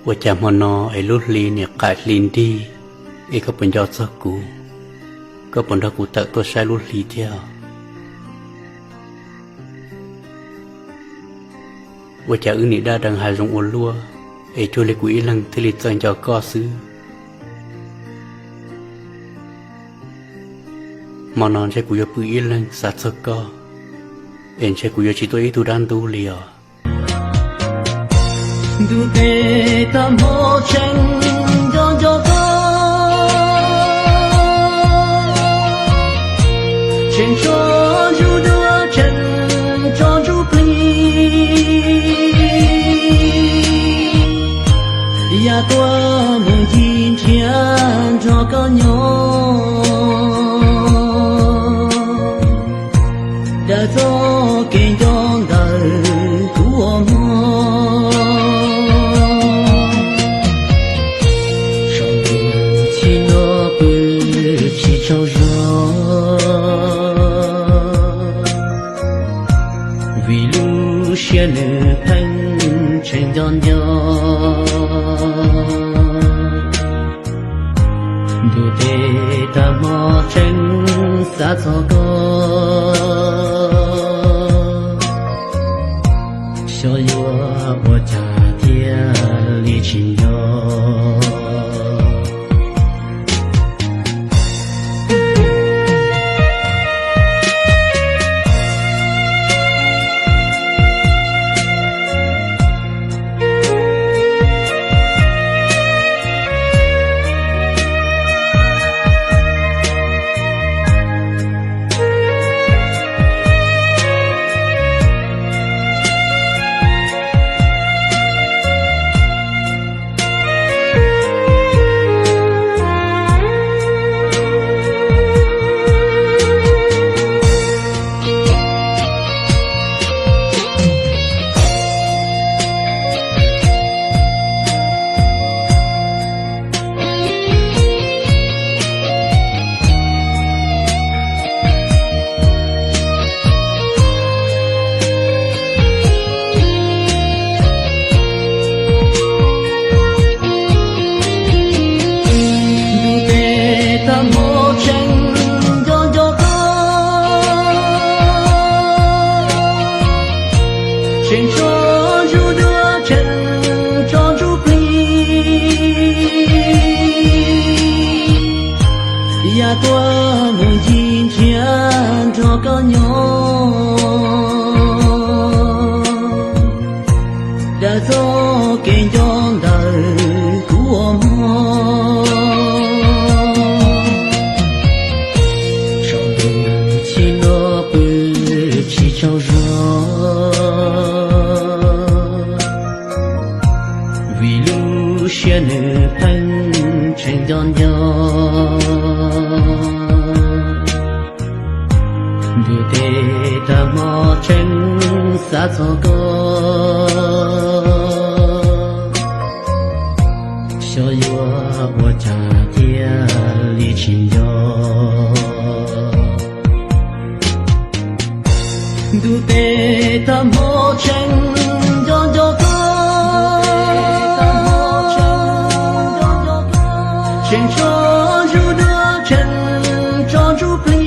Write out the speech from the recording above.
Ua cas hmo no es lub hli niam qam hli nrig, es koj puas nco txog kuv? Koj puas nrog kuv tawm tuaj saib lub hli thiab? Ua cas wb niam dab deev hav zoov ua luaj, es cuag li kuv ib leeg thiaj li txawj nco koj xwb? Hmo no ntshe kuv yuav pw ib leeg xav txog koj, es ntshe kuv yuav tsis tuaj ib tug dab ntub li os. Ntuj tes tag hmo tseem nco nco koj, tseem tso ntsuj duab tseem tso ntsuj plig, yam tuaj mus ncig nrhiav nrog koj nyob. Daws txoj kev nco ntawm kuv ua hmo, saum ntuj txhim no pw tsis tsaug zog, vim lub siab nws pheej tseem nco nco. Ntuj tes tag hmo tseem xav txog koj, xyov yuav ua cas thiaj li tsis nco. Ntuj tes tag hmo tseem nco nco koj, tseem tso ntsuj duab tseem tso ntsuj plig, yam tuaj mus ncig nrhiav nrog koj nyob. Daws txoj kev nco ntawm kuv ua hmo, saum ntuj txhim no pw tsis tsaug zog, vim lub siab nws pheej tseem nco nco. Ntuj tes tag hmo tseem xav txog koj, xyov yuav ua cas thiaj li tsis nco. Ntuj tes tag hmo tseem nco nco koj, tseem tso ntsuj duab tseem tso ntsuj plig,